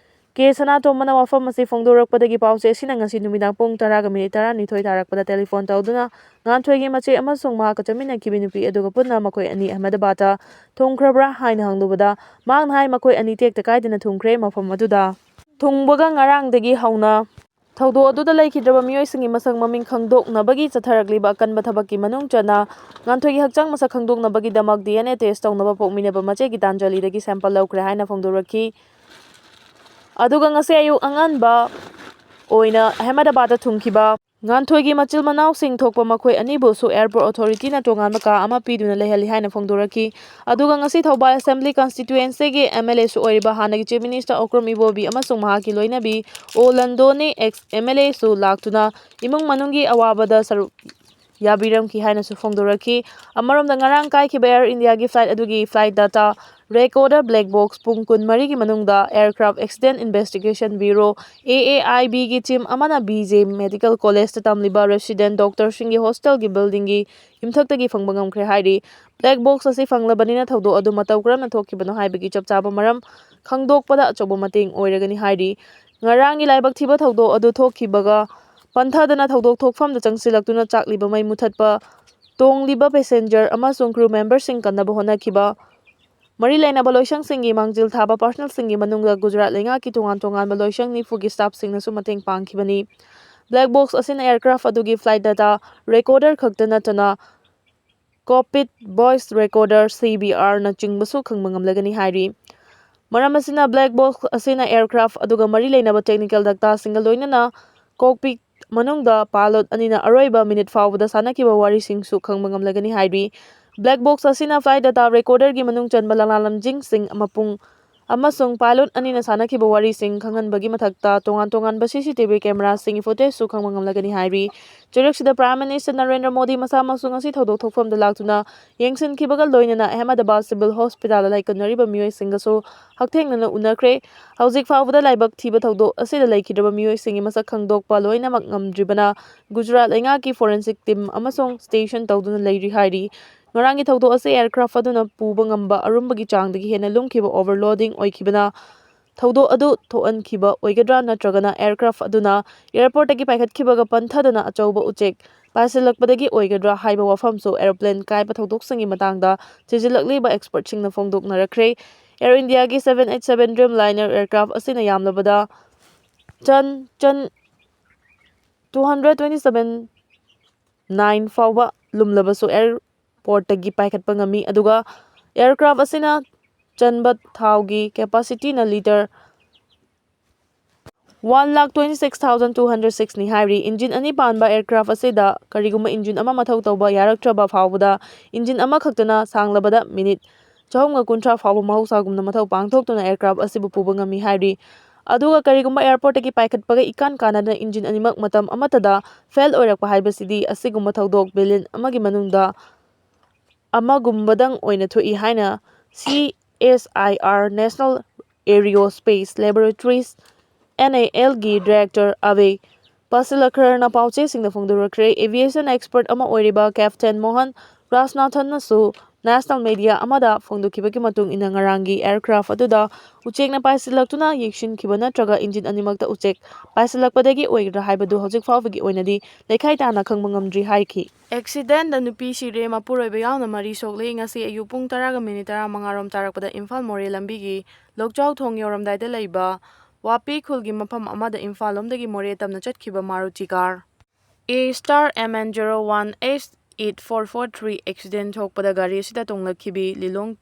ꯀꯦ ꯁꯅꯥꯇꯣꯝꯕꯅ ꯋꯥꯐꯝ ꯑꯁꯤ ꯐꯣꯡꯗꯣꯔꯛꯄꯗꯒꯤ ꯄꯥꯎꯆꯦ ꯑꯁꯤꯅ ꯉꯁꯤ ꯅꯨꯃꯤꯗꯥꯡ ꯄꯨꯡ ꯇꯔꯥꯒ ꯃꯤꯅꯤꯠ ꯇꯔꯥꯅꯤꯊꯣꯏ ꯇꯥꯔꯛꯄꯗ ꯇꯦꯂꯤꯐꯣꯟ ꯇꯧꯗꯨꯅ ꯉꯥꯟꯊꯣꯏꯒꯤ ꯃꯆꯦ ꯑꯃꯁꯨꯡ ꯃꯍꯥꯛꯀ ꯆꯠꯃꯤꯟꯅꯈꯤꯕ ꯅꯨꯄꯤ ꯑꯗꯨꯒ ꯄꯨꯟꯅ ꯃꯈꯣꯏ ꯑꯅꯤ ꯑꯍꯃꯦꯗꯕꯥꯗꯇ ꯊꯨꯡꯈ꯭ꯔꯕ꯭ꯔꯥ ꯍꯥꯏꯅ ꯍꯪꯂꯨꯕꯗ ꯃꯍꯥꯛꯅ ꯍꯥꯏ, ꯃꯈꯣꯏ ꯑꯅꯤ ꯇꯦꯛꯇ ꯀꯥꯏꯗꯅ ꯊꯨꯡꯈ꯭ꯔꯦ꯫ ꯃꯐꯝ ꯑꯗꯨꯗ ꯊꯨꯡꯕꯒ ꯉꯔꯥꯡꯗꯒꯤ ꯍꯧꯅ ꯊꯧꯗꯣꯛ ꯑꯗꯨꯗ ꯂꯩꯈꯤꯗ꯭ꯔꯕ ꯃꯤꯑꯣꯏꯁꯤꯡꯒꯤ ꯃꯁꯛ ꯃꯃꯤꯡ ꯈꯪꯗꯣꯛꯅꯕꯒꯤ ꯆꯠꯊꯔꯛꯂꯤꯕ ꯑꯀꯟꯕ ꯊꯕꯛꯀꯤ ꯃꯅꯨꯡ ꯆꯟꯅ ꯉꯥꯟꯊꯣꯏꯒꯤ ꯍꯛꯆꯥꯡ ꯃꯁꯛ ꯈꯪꯗꯣꯛꯅꯕꯒꯤꯗꯃꯛ ꯗꯤ ꯑꯦꯟ ꯑꯦ ꯇꯦꯁ ꯇꯧꯅꯕ ꯄꯣꯛꯃꯤꯟꯅꯕ ꯃꯆꯦ ꯒꯤꯇꯥꯟꯖꯂꯤꯗꯒꯤ ꯁꯦꯝꯄꯜ ꯂꯧꯈ꯭ꯔꯦ ꯍꯥꯏꯅ ꯐꯣꯡꯗꯣꯔꯛꯈꯤ꯫ ꯑꯗꯨꯒ ꯉꯁꯤ ꯑꯌꯨꯛ ꯑꯉꯟꯕ ꯑꯣꯏꯅ ꯑꯍꯃꯗꯕꯥꯗꯇ ꯊꯨꯡꯈꯤꯕ ꯉꯥꯟꯊꯣꯏꯒꯤ ꯃꯆꯤꯜ ꯃꯅꯥꯎꯁꯤꯡ ꯊꯣꯛꯄ ꯃꯈꯣꯏ ꯑꯅꯤꯕꯨꯁꯨ ꯑꯦꯌꯔꯄꯣꯔꯠ ꯑꯣꯊꯣꯔꯤꯇꯤꯅ ꯇꯣꯉꯥꯟꯕ ꯀꯥ ꯑꯃ ꯄꯤꯗꯨꯅ ꯂꯩꯍꯜꯂꯤ ꯍꯥꯏꯅ ꯐꯣꯡꯗꯣꯔꯛꯈꯤ꯫ ꯑꯗꯨꯒ ꯉꯁꯤ ꯊꯧꯕꯥꯜ ꯑꯦꯁꯦꯝꯕ꯭ꯂꯤ ꯀꯟꯁꯇꯤꯇ꯭ꯌꯨꯑꯦꯟꯁꯤꯒꯤ ꯑꯦꯝ ꯑꯦꯜ ꯑꯦꯁꯨ ꯑꯣꯏꯔꯤꯕ ꯍꯥꯟꯅꯒꯤ ꯆꯤꯐ ꯃꯤꯅꯤꯁꯇꯔ ꯑꯣꯀ꯭ꯔꯨꯝ ꯏꯕꯣꯕꯤ ꯑꯃꯁꯨꯡ ꯃꯍꯥꯛꯀꯤ ꯂꯣꯏꯅꯕꯤ ꯑꯣ ꯂꯟꯗꯣꯅꯤ ꯑꯦꯛꯁ ꯑꯦꯝ ꯑꯦꯜ ꯑꯦꯁꯨ ꯂꯥꯛꯇꯨꯅ ꯏꯃꯨꯡ ꯃꯅꯨꯡꯒꯤ ꯑꯋꯥꯕꯗ ꯁꯔꯨꯛ ꯌꯥꯕꯤꯔꯝꯈꯤ ꯍꯥꯏꯅꯁꯨ ꯐꯣꯡꯗꯣꯔꯛꯈꯤ꯫ ꯑꯃꯔꯣꯝꯗ ꯉꯔꯥꯡ ꯀꯥꯏꯈꯤꯕ ꯑꯦꯌꯔ ꯏꯟꯗꯤꯌꯥꯒꯤ ꯐ꯭ꯂꯥꯏꯠ ꯑꯗꯨꯒꯤ flight data recorder black box ꯄꯨꯡ ꯀꯨꯟꯃꯔꯤꯒꯤ ꯃꯅꯨꯡꯗ aircraft accident investigation bureau, A A I ꯕꯤꯒꯤ ꯇꯤꯝ ꯑꯃꯅ ꯕꯤ ꯖꯦ ꯃꯦꯗꯤꯀꯦꯜ ꯀꯣꯂꯦꯖꯇ ꯇꯝꯂꯤꯕ ꯔꯦꯁꯤꯗꯦꯟ ꯗꯣꯛꯇꯔꯁꯤꯡꯒꯤ ꯍꯣꯁꯇꯦꯜꯒꯤ ꯕꯤꯜꯗꯤꯡꯒꯤ ꯌꯨꯝꯊꯛꯇꯒꯤ ꯐꯪꯕ ꯉꯝꯈ꯭ꯔꯦ ꯍꯥꯏꯔꯤ꯫ ꯕ꯭ꯂꯦꯛ ꯕꯣꯛꯁ ꯑꯁꯤ ꯐꯪꯂꯕꯅꯤꯅ ꯊꯧꯗꯣꯛ ꯑꯗꯨ ꯃꯇꯧ ꯀꯔꯝꯅ ꯊꯣꯛꯈꯤꯕꯅꯣ ꯍꯥꯏꯕꯒꯤ ꯆꯞ ꯆꯥꯕ ꯃꯔꯝ ꯈꯪꯗꯣꯛꯄꯗ ꯑꯆꯧꯕ ꯃꯇꯦꯡ ꯑꯣꯏꯔꯒꯅꯤ ꯍꯥꯏꯔꯤ꯫ ꯉꯔꯥꯡꯒꯤ ꯂꯥꯏꯕꯛ ꯊꯤꯕ ꯊꯧꯗꯣꯛ ꯑꯗꯨ ꯊꯣꯛꯈꯤꯕꯒ ꯄꯟꯊꯗꯅ ꯊꯧꯗꯣꯛ ꯊꯣꯛꯐꯝꯗ ꯆꯪꯁꯤꯜꯂꯛꯇꯨꯅ ꯆꯥꯛꯂꯤꯕ ꯃꯩ ꯃꯨꯊꯠꯄ, ꯇꯣꯡꯂꯤꯕ ꯄꯦꯁꯦꯟꯖꯔ ꯑꯃꯁꯨꯡ ꯀ꯭ꯔꯨ ꯃꯦꯝꯕꯔꯁꯤꯡ ꯀꯟꯅꯕ ꯍꯣꯠꯅꯈꯤꯕ, ꯃꯔꯤ ꯂꯩꯅꯕ ꯂꯣꯏꯁꯪꯁꯤꯡꯒꯤ ꯃꯥꯡꯖꯤꯜ ꯊꯥꯕ ꯄꯥꯔꯁꯣꯅꯦꯜꯁꯤꯡꯒꯤ ꯃꯅꯨꯡꯗ ꯒꯨꯖꯔꯥꯠ ꯂꯩꯉꯥꯛꯀꯤ ꯇꯣꯉꯥꯟ ꯇꯣꯉꯥꯟꯕ ꯂꯣꯏꯁꯪ ꯅꯤꯐꯨꯒꯤ ꯁ꯭ꯇꯥꯐꯁꯤꯡꯅꯁꯨ ꯃꯇꯦꯡ ꯄꯥꯡꯈꯤꯕꯅꯤ꯫ ꯕ꯭ꯂꯦꯛ ꯕꯣꯛꯁ ꯑꯁꯤꯅ ꯑꯦꯌꯔꯀ꯭ꯔꯥꯐ ꯑꯗꯨꯒꯤ ꯐ꯭ꯂꯥꯏꯠ ꯗꯥꯇꯥ ꯔꯦꯀꯣꯔꯗꯔ ꯈꯛꯇ ꯅꯠꯇꯅ ꯀꯣꯛꯄꯤꯠ ꯚꯣꯏꯁ ꯔꯦꯀꯣꯔꯗꯔ, ꯁꯤ ꯚꯤ ꯑꯥꯔꯅꯆꯤꯡꯕꯁꯨ ꯈꯪꯕ ꯉꯝꯂꯒꯅꯤ ꯍꯥꯏꯔꯤ꯫ ꯃꯔꯝ ꯑꯁꯤꯅ, ꯕ꯭ꯂꯦꯛ ꯕꯣꯛꯁ ꯑꯁꯤꯅ ꯑꯦꯌꯔꯀ꯭ꯔꯥꯐ ꯑꯗꯨꯒ ꯃꯔꯤ ꯂꯩꯅꯕ ꯇꯦꯛꯅꯤꯀꯦꯜ ꯗꯥꯇꯥꯁꯤꯡꯒ ꯂꯣꯏꯅꯅ ꯀꯣꯛꯄꯤꯠ ꯃꯅꯨꯡꯗ ꯄꯥꯏꯂꯣꯠ ꯑꯅꯤꯅ ꯑꯔꯣꯏꯕ ꯃꯤꯅꯤꯠ ꯐꯥꯎꯕꯗ ꯁꯥꯟꯅꯈꯤꯕ ꯋꯥꯔꯤꯁꯤꯡꯁꯨ ꯈꯪꯕ ꯉꯝꯂꯒꯅꯤ ꯍꯥꯏꯔꯤ꯫ ꯕ꯭ꯂꯦꯛ ꯕꯣꯛꯁ ꯑꯁꯤꯅ ꯐ꯭ꯂꯥꯏꯠ ꯗꯥꯇꯥ ꯔꯦꯀꯣꯔꯗꯔꯒꯤ ꯃꯅꯨꯡ ꯆꯟꯕ ꯂꯥꯂꯥ ꯂꯝꯖꯤꯡꯁꯤꯡ ꯃꯄꯨꯡ ꯑꯃꯁꯨꯡ ꯄꯥꯏꯂꯣꯠ ꯑꯅꯤꯅ ꯁꯥꯟꯅꯈꯤꯕ ꯋꯥꯔꯤꯁꯤꯡ ꯈꯪꯍꯟꯕꯒꯤ ꯃꯊꯛꯇ, ꯇꯣꯉꯥꯟ ꯇꯣꯉꯥꯟꯕ ꯁꯤ ꯁꯤ ꯇꯤ ꯚꯤ ꯀꯦꯃꯦꯔꯥꯁꯤꯡꯒꯤ ꯐꯨꯇꯦꯖꯁꯨ ꯈꯪꯕ ꯉꯝꯂꯒꯅꯤ ꯍꯥꯏꯔꯤ꯫ ꯆꯩꯔꯛꯁꯤꯗ ꯄ꯭ꯔꯥꯏꯝ ꯃꯤꯅꯤꯁꯇꯔ ꯅꯔꯦꯟꯗ꯭ꯔ ꯃꯣꯗꯤ ꯃꯁꯥꯃꯛꯁꯨ ꯉꯁꯤ ꯊꯧꯗꯣꯛ ꯊꯣꯛꯐꯝꯗ ꯂꯥꯛꯇꯨꯅ ꯌꯦꯡꯁꯤꯟꯈꯤꯕꯒ ꯂꯣꯏꯅꯅ ꯑꯍꯃꯗꯕꯥꯗ ꯁꯤꯚꯤꯜ ꯍꯣꯁꯄꯤꯇꯥꯜꯗ ꯂꯩꯀꯠꯅꯔꯤꯕ ꯃꯤꯑꯣꯏꯁꯤꯡꯒꯁꯨ ꯍꯛꯊꯦꯡꯅꯅ ꯎꯅꯈ꯭ꯔꯦ꯫ ꯍꯧꯖꯤꯛ ꯐꯥꯎꯕꯗ ꯂꯥꯏꯕꯛ ꯊꯤꯕ ꯊꯧꯗꯣꯛ ꯑꯁꯤꯗ ꯂꯩꯈꯤꯗ꯭ꯔꯕ ꯃꯤꯑꯣꯏꯁꯤꯡꯒꯤ ꯃꯁꯛ ꯈꯪꯗꯣꯛꯄ ꯂꯣꯏꯅꯃꯛ ꯉꯝꯗ꯭ꯔꯤꯕꯅ ꯒꯨꯖꯔꯥꯠ ꯂꯩꯉꯥꯛꯀꯤ ꯐꯣꯔꯦꯟꯁꯤꯛ ꯇꯤꯝ ꯑꯃꯁꯨꯡ ꯁ꯭ꯇꯦꯁꯟ ꯇꯧꯗꯨꯅ ꯂꯩꯔꯤ ꯍꯥꯏꯔꯤ꯫ ꯉꯔꯥꯡꯒꯤ ꯊꯧꯗꯣꯛ ꯑꯁꯤ ꯑꯦꯌꯔꯀ꯭ꯔꯥꯐ ꯑꯗꯨꯅ ꯄꯨꯕ ꯉꯝꯕ ꯑꯔꯨꯝꯕꯒꯤ ꯆꯥꯡꯗꯒꯤ ꯍꯦꯟꯅ ꯂꯨꯝꯈꯤꯕ ꯑꯣꯚꯔꯂꯣꯗꯤꯡ ꯑꯣꯏꯈꯤꯕꯅ ꯊꯧꯗꯣꯛ ꯑꯗꯨ ꯊꯣꯛꯍꯟꯈꯤꯕ ꯑꯣꯏꯒꯗ꯭ꯔꯥ ꯅꯠꯇ꯭ꯔꯒꯅ ꯑꯦꯌꯔꯀ꯭ꯔꯥꯐ ꯑꯗꯨꯅ ꯑꯦꯌꯔꯄꯣꯔꯠꯇꯒꯤ ꯄꯥꯏꯈꯠꯈꯤꯕꯒ ꯄꯟꯊꯗꯅ ꯑꯆꯧꯕ ꯎꯆꯦꯛ ꯄꯥꯏꯁꯤꯜꯂꯛꯄꯗꯒꯤ ꯑꯣꯏꯒꯗ꯭ꯔꯥ ꯍꯥꯏꯕ ꯋꯥꯐꯝꯁꯨ ꯑꯦꯔꯣꯄ꯭ꯂꯦꯟ ꯀꯥꯏꯕ ꯊꯧꯗꯣꯛꯁꯤꯡꯒꯤ ꯃꯇꯥꯡꯗ ꯊꯤꯖꯤꯜꯂꯛꯂꯤꯕ ꯑꯦꯛꯁꯄꯔꯠꯁꯤꯡꯅ ꯐꯣꯡꯗꯣꯛꯅꯔꯛꯈ꯭ꯔꯦ꯫ ꯑꯦꯌꯔ ꯏꯟꯗꯤꯌꯥꯒꯤ seven eight seven dream liner aircraft ꯑꯁꯤꯅ ꯌꯥꯝꯂꯕꯗ ꯆꯟ ꯆꯟ two hundred twenty seven nine ꯐꯥꯎꯕ ꯂꯨꯝꯂꯕꯁꯨ airport ꯇꯒꯤ ꯄꯥꯏꯈꯠꯄ ꯉꯝꯃꯤ, ꯑꯗꯨꯒ aircraft ꯑꯁꯤꯅ ꯆꯟꯕ ꯊꯥꯎꯒꯤ capacity ꯅ litre one lakh twenty six thousand two hundred six ꯅꯤ ꯍꯥꯏꯔꯤ꯫ Engine ꯑꯅꯤ ꯄꯥꯟꯕ aircraft ꯑꯁꯤꯗ ꯀꯔꯤꯒꯨꯝꯕ engine ꯑꯃ ꯃꯊꯧ ꯇꯧꯕ ꯌꯥꯔꯛꯇ꯭ꯔꯕ ꯐꯥꯎꯕꯗ engine ꯑꯃꯈꯛꯇꯅ ꯁꯥꯡꯂꯕꯗ minute ꯆꯍꯨꯝꯒ ꯀꯨꯟꯊ꯭ꯔꯥ ꯐꯥꯎꯕ ꯃꯍꯧꯁꯥꯒꯨꯝꯅ ꯃꯊꯧ ꯄꯥꯡꯊꯣꯛꯇꯨꯅ aircraft ꯑꯁꯤꯕꯨ ꯄꯨꯕ ꯉꯝꯃꯤ ꯍꯥꯏꯔꯤ꯫ ꯑꯗꯨꯒ ꯀꯔꯤꯒꯨꯝꯕ airport ꯇꯒꯤ ꯄꯥꯏꯈꯠꯄꯒ ꯏꯀꯥꯟ ꯀꯥꯟꯅꯗꯅ engine ꯑꯅꯤꯃꯛ ꯃꯇꯝ ꯑꯃꯠꯇꯗ fail ꯑꯣꯏꯔꯛꯄ ꯍꯥꯏꯕꯁꯤꯗꯤ ꯑꯁꯤꯒꯨꯝꯕ ꯊꯧꯗꯣꯛ billion ꯑꯃꯒꯤ ꯃꯅꯨꯡꯗ ꯑꯃꯒꯨꯝꯕꯗꯪ ꯑꯣꯏꯅ ꯊꯣꯛꯏ ꯍꯥꯏꯅ C S I R, National Aerospace Laboratories, N A L ꯒꯤ director ꯑꯚꯦ ꯄꯥꯁꯤꯂꯀꯔꯅ ꯄꯥꯎꯆꯦꯁꯤꯡꯗ ꯐꯣꯡꯗꯣꯔꯛꯈ꯭ꯔꯦ꯫ Aviation expert ꯑꯃ ꯑꯣꯏꯔꯤꯕ Captain ꯃꯣꯍꯟ ꯔꯥꯖꯅꯥꯊꯟꯅꯁꯨ national media ꯑꯃꯗ ꯐꯣꯡꯗꯣꯛꯈꯤꯕꯒꯤ ꯃꯇꯨꯡ ꯏꯟꯅ, ꯉꯔꯥꯡꯒꯤ aircraft ꯑꯗꯨꯗ ꯎꯆꯦꯛꯅ ꯄꯥꯏꯁꯤꯜꯂꯛꯇꯨꯅ ꯌꯦꯛꯁꯤꯟꯈꯤꯕ ꯅꯠꯇ꯭ꯔꯒ engine ꯑꯅꯤꯃꯛꯇ ꯎꯆꯦꯛ ꯄꯥꯏꯁꯤꯜꯂꯛꯄꯗꯒꯤ ꯑꯣꯏꯒꯗ꯭ꯔꯥ ꯍꯥꯏꯕꯗꯨ ꯍꯧꯖꯤꯛ ꯐꯥꯎꯕꯒꯤ ꯑꯣꯏꯅꯗꯤ ꯂꯩꯈꯥꯏ ꯇꯥꯅ ꯈꯪꯕ ꯉꯝꯗ꯭ꯔꯤ ꯍꯥꯏꯈꯤ꯫ Accident ꯗ ꯅꯨꯄꯤ ꯁꯤꯔꯦ, ꯃꯄꯨꯔꯣꯏꯕ ꯌꯥꯎꯅ ꯃꯔꯤ ꯁꯣꯛꯂꯦ꯫ ꯉꯁꯤ ꯑꯌꯨꯛ ꯄꯨꯡ ꯇꯔꯥꯒ ꯃꯤꯅꯤꯠ ꯇꯔꯥꯃꯉꯥ ꯔꯣꯝ ꯇꯥꯔꯛꯄꯗ ꯏꯝꯐꯥꯜ ꯃꯣꯔꯦ ꯂꯝꯕꯤꯒꯤ ꯂꯣꯛꯆꯥꯎ ꯊꯣꯡ ꯌꯧꯔꯝꯗꯥꯏꯗ ꯂꯩꯕ ꯋꯥꯄꯤ ꯈꯨꯜꯒꯤ ꯃꯐꯝ ꯑꯃꯗ ꯏꯝꯐꯥꯜ ꯂꯣꯝꯗꯒꯤ ꯃꯣꯔꯦ ꯇꯝꯅ ꯆꯠꯈꯤꯕ Maruti car A star M N zero one H eight four four three accident ꯊꯣꯛꯄꯗ ꯒꯥꯔꯤ ꯑꯁꯤꯗ ꯇꯣꯡꯂꯛꯈꯤꯕꯤ ꯂꯤꯂꯣꯡ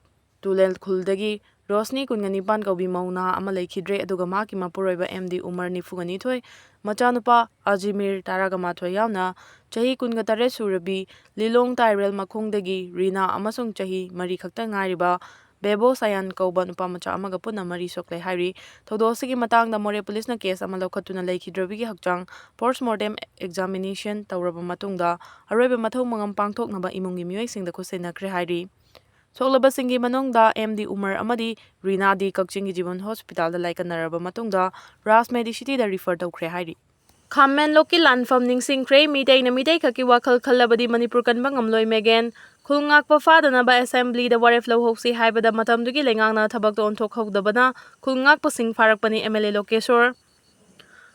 ꯇꯨꯂꯦꯜ ꯈꯨꯜꯗꯒꯤ ꯔꯣꯁꯅꯤ, ꯀꯨꯟꯒ ꯅꯤꯄꯥꯟ ꯀꯧꯕꯤ ꯃꯧ ꯅꯍꯥ ꯑꯃ ꯂꯩꯈꯤꯗ꯭ꯔꯦ, ꯑꯗꯨꯒ ꯃꯍꯥꯛꯀꯤ ꯃꯄꯨꯔꯣꯏꯕ M D ꯎꯃꯔ, ꯅꯤꯐꯨꯒ ꯅꯤꯊꯣꯏ, ꯃꯆꯥꯅꯨꯄꯥ ꯑꯖꯤꯃꯤꯔ, ꯇꯔꯥꯒ ꯃꯥꯊꯣꯏ ꯌꯥꯎꯅ ꯆꯍꯤ ꯀꯨꯟꯒ ꯇꯔꯦꯠ ꯁꯨꯔꯕꯤ ꯂꯤꯂꯣꯡ ꯇꯥꯏꯔꯦꯜ ꯃꯈꯣꯡꯗꯒꯤ ꯔꯤꯅꯥ ꯑꯃꯁꯨꯡ ꯆꯍꯤ ꯃꯔꯤ ꯈꯛꯇ ꯉꯥꯏꯔꯤꯕ ꯕꯦꯕꯣ ꯁꯌꯥꯟ ꯀꯧꯕ ꯅꯨꯄꯥ ꯃꯆꯥ ꯑꯃꯒ ꯄꯨꯟꯅ ꯃꯔꯤ ꯁꯣꯛꯂꯦ ꯍꯥꯏꯔꯤ꯫ ꯊꯧꯗꯣꯛ ꯑꯁꯤꯒꯤ ꯃꯇꯥꯡꯗ ꯃꯣꯔꯦ ꯄꯨꯂꯤꯁꯅ case ꯑꯃ ꯂꯧꯈꯠꯇꯨꯅ ꯂꯩꯈꯤꯗ꯭ꯔꯕꯤꯒꯤ ꯍꯛꯆꯥꯡ post mortem examination ꯇꯧꯔꯕ ꯃꯇꯨꯡꯗ ꯑꯔꯣꯏꯕ ꯃꯊꯧ ꯃꯉꯝ ꯄꯥꯡꯊꯣꯛꯅꯕ ꯏꯃꯨꯡꯒꯤ ꯃꯤꯑꯣꯏꯁꯤꯡꯗ ꯈꯨꯠꯁꯤꯟꯅꯈ꯭ꯔꯦ ꯍꯥꯏꯔꯤ꯫ ꯁꯣꯛꯂꯕꯁꯤꯡꯒꯤ ꯃꯅꯨꯡꯗ M D ꯎꯃꯔ ꯑꯃꯗꯤ ꯔꯤꯅꯥꯗꯤ ꯀꯛꯆꯤꯡꯒꯤ ꯖꯤꯕꯟ hospital ꯗ ꯂꯥꯏꯀꯠꯅꯔꯕ ꯃꯇꯨꯡꯗ ꯔꯥꯖ Medicity ꯗ refer ꯇꯧꯈ꯭ꯔꯦ ꯍꯥꯏꯔꯤ꯫ ꯈꯥꯃꯦꯟꯂꯣꯛꯀꯤ ꯂꯥꯟꯐꯝ ꯅꯤꯡꯁꯤꯡꯈ꯭ꯔꯦ꯫ ꯃꯤꯇꯩꯅ ꯃꯤꯇꯩ ꯈꯛꯀꯤ ꯋꯥꯈꯜ ꯈꯜꯂꯕꯗꯤ ꯃꯅꯤꯄꯨꯔ ꯀꯟꯕ ꯉꯝꯂꯣꯏ꯫ ꯃꯦꯒꯦꯟ, ꯈꯨꯜ ꯉꯥꯛꯄ ꯐꯥꯗꯅꯕ assembly ꯗ ꯋꯥꯔꯦꯞ ꯂꯧꯍꯧꯁꯤ ꯍꯥꯏꯕꯗ ꯃꯇꯝꯗꯨꯒꯤ ꯂꯩꯉꯥꯛꯅ ꯊꯕꯛꯇ ꯑꯣꯟꯊꯣꯛꯍꯧꯗꯕꯅ ꯈꯨꯜ ꯉꯥꯛꯄꯁꯤꯡ ꯐꯥꯔꯛꯄꯅꯤ꯫ M L A ꯂꯣꯀꯦꯁꯣꯔ꯫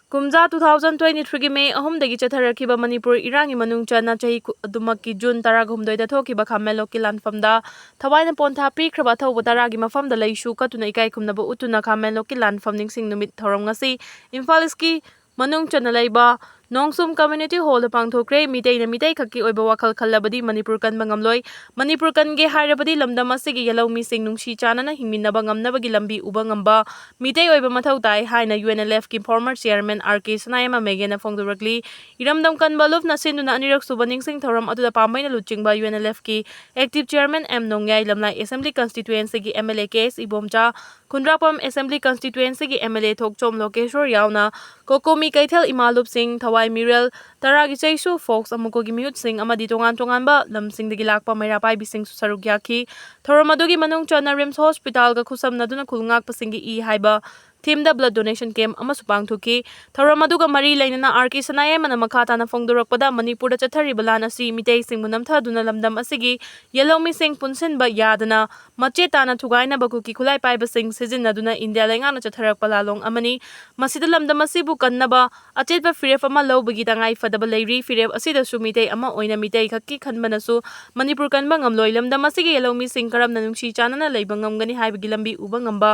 ꯀꯨꯝꯖꯥ two thousand twenty three ꯒꯤ May ꯑꯍꯨꯝꯗꯒꯤ ꯆꯠꯊꯔꯛꯈꯤꯕ ꯃꯅꯤꯄꯨꯔ ꯏꯔꯥꯡꯒꯤ ꯃꯅꯨꯡ ꯆꯟꯅ ꯆꯍꯤ ꯈꯨ-, ꯑꯗꯨꯃꯛꯀꯤ June ꯇꯔꯥꯒ ꯍꯨꯝꯗꯣꯏꯗ ꯊꯣꯛꯈꯤꯕ ꯈꯥꯃꯦꯟꯂꯣꯛꯀꯤ ꯂꯥꯟꯐꯝꯗ ꯊꯋꯥꯏꯅ ꯄꯣꯟꯊꯥ ꯄꯤꯈ꯭ꯔꯕ ꯑꯊꯧꯕ ꯇꯔꯥꯒꯤ ꯃꯐꯝꯗ ꯂꯩꯁꯨ ꯀꯠꯇꯨꯅ ꯏꯀꯥꯏ ꯈꯨꯝꯅꯕ ꯎꯠꯇꯨꯅ ꯈꯥꯃꯦꯟꯂꯣꯛꯀꯤ ꯂꯥꯟꯐꯝ ꯅꯤꯡꯁꯤꯡ ꯅꯨꯃꯤꯠ ꯊꯧꯔꯝ ꯉꯁꯤ ꯏꯝꯐꯥꯜ ꯏꯁꯀꯤ ꯃꯅꯨꯡ ꯆꯟꯅ ꯂꯩꯕ ꯅꯣꯡꯁꯨꯝ ꯀꯝꯃ꯭ꯌꯨꯅꯤꯇꯤ ꯍꯣꯜꯗ ꯄꯥꯡꯊꯣꯛꯈ꯭ꯔꯦ꯫ ꯃꯤꯇꯩꯅ ꯃꯤꯇꯩ ꯈꯛꯀꯤ ꯑꯣꯏꯕ ꯋꯥꯈꯜ ꯈꯜꯂꯕꯗꯤ ꯃꯅꯤꯄꯨꯔ ꯀꯟꯕ ꯉꯝꯂꯣꯏ꯫ ꯃꯅꯤꯄꯨꯔ ꯀꯟꯒꯦ ꯍꯥꯏꯔꯕꯗꯤ ꯂꯝꯗꯝ ꯑꯁꯤꯒꯤ ꯌꯦꯜꯍꯧꯃꯤꯁꯤꯡ ꯅꯨꯡꯁꯤ ꯆꯥꯟꯅꯅ ꯍꯤꯡꯃꯤꯟꯅꯕ ꯉꯝꯅꯕꯒꯤ ꯂꯝꯕꯤ ꯎꯕ ꯉꯝꯕ ꯃꯤꯇꯩ ꯑꯣꯏꯕ ꯃꯊꯧ ꯇꯥꯏ ꯍꯥꯏꯅ ꯌꯨ ꯑꯦꯟ ꯑꯦꯜ ꯑꯦꯐꯀꯤ former chairman R K Sanayaima ꯃꯦꯒꯦꯅ ꯐꯣꯡꯗꯣꯔꯛꯂꯤ꯫ ꯏꯔꯝꯗꯝ ꯀꯟꯕ ꯑꯂꯨꯞꯅ ꯁꯤꯟꯗꯨꯅ ꯑꯅꯤꯔꯛ ꯁꯨꯕ ꯅꯤꯡꯁꯤꯡ ꯊꯧꯔꯝ ꯑꯗꯨꯗ ꯄꯥꯝꯕꯩꯅ ꯂꯨꯆꯤꯡꯕ ꯌꯨ ꯑꯦꯟ ꯑꯦꯜ ꯑꯦꯐꯀꯤ active chairman M Nongyai, Lamlai assembly constituencyꯒꯤ M L A K S Ibomcha, Khundrakpam assembly constituencyꯒꯤ M L A Thokchom Lokeshwor ꯌꯥꯎꯅ ꯀꯣꯀꯣꯃꯤ ꯀꯩꯊꯦꯜ ꯏꯃꯥꯂꯨꯞꯁꯤꯡ, ꯊꯋꯥꯏ ꯃꯤꯔꯦꯜ, ꯇꯔꯥꯒꯤ ꯆꯩꯁꯨ, ꯐꯣꯛꯁ ꯑꯃꯨꯛꯀꯣꯒꯤ ꯃꯤꯍꯨꯠꯁꯤꯡ ꯑꯃꯗꯤ ꯇꯣꯉꯥꯟ ꯇꯣꯉꯥꯟꯕ ꯂꯝꯁꯤꯡꯗꯒꯤ ꯂꯥꯛꯄ ꯃꯩꯔꯥ ꯄꯥꯏꯕꯤꯁꯤꯡꯁꯨ ꯁꯔꯨꯛ ꯌꯥꯈꯤ꯫ ꯊꯧꯔꯝ ꯑꯗꯨꯒꯤ ꯃꯅꯨꯡ ꯆꯟꯅ ꯔꯤꯝꯁ ꯍꯣꯁꯄꯤꯇꯥꯜꯒ ꯈꯨꯠꯁꯝꯅꯗꯨꯅ ꯈꯨꯜ ꯉꯥꯛꯄꯁꯤꯡꯒꯤ ꯏ ꯍꯥꯏꯕ themeꯗ blood donation camp ꯑꯃꯁꯨ ꯄꯥꯡꯊꯣꯛꯈꯤ꯫ ꯊꯧꯔꯝ ꯑꯗꯨꯒ ꯃꯔꯤ ꯂꯩꯅꯅ ꯑꯥꯔ ꯀꯦ ꯁꯅꯥꯌꯥꯏꯃꯅ ꯃꯈꯥ ꯇꯥꯅ ꯐꯣꯡꯗꯣꯔꯛꯄꯗ, ꯃꯅꯤꯄꯨꯔꯗ ꯆꯠꯊꯔꯤꯕ ꯂꯥꯟ ꯑꯁꯤ ꯃꯤꯇꯩꯁꯤꯡꯕꯨ ꯅꯝꯊꯗꯨꯅ ꯂꯝꯗꯝ ꯑꯁꯤꯒꯤ ꯌꯦꯜꯍꯧꯃꯤꯁꯤꯡ ꯄꯨꯟꯁꯤꯟꯕ ꯌꯥꯗꯅ ꯃꯆꯦꯠ ꯇꯥꯅ ꯊꯨꯒꯥꯏꯅꯕ ꯀꯨꯀꯤ ꯈꯨꯠꯂꯥꯏ ꯄꯥꯏꯕꯁꯤꯡ ꯁꯤꯖꯤꯟꯅꯗꯨꯅ ꯏꯟꯗꯤꯌꯥ ꯂꯩꯉꯥꯛꯅ ꯆꯠꯊꯔꯛꯄ ꯂꯥꯜꯂꯣꯡ ꯑꯃꯅꯤ꯫ ꯃꯁꯤꯗ ꯂꯝꯗꯝ ꯑꯁꯤꯕꯨ ꯀꯟꯅꯕ ꯑꯆꯦꯠꯄ ꯐꯤꯔꯦꯞ ꯑꯃ ꯂꯧꯕꯒꯤ ꯇꯉꯥꯏ ꯐꯗꯕ ꯂꯩꯔꯤ꯫ ꯐꯤꯔꯦꯞ ꯑꯁꯤꯗꯁꯨ ꯃꯤꯇꯩ ꯑꯃ ꯑꯣꯏꯅ ꯃꯤꯇꯩ ꯈꯛꯀꯤ ꯈꯟꯕꯅꯁꯨ ꯃꯅꯤꯄꯨꯔ ꯀꯟꯕ ꯉꯝꯂꯣꯏ꯫ ꯂꯝꯗꯝ ꯑꯁꯤꯒꯤ ꯌꯦꯜꯍꯧꯃꯤꯁꯤꯡ ꯀꯔꯝꯅ ꯅꯨꯡꯁꯤ ꯆꯥꯟꯅꯅ ꯂꯩꯕ ꯉꯝꯒꯅꯤ ꯍꯥꯏꯕꯒꯤ ꯂꯝꯕꯤ ꯎꯕ ꯉꯝꯕ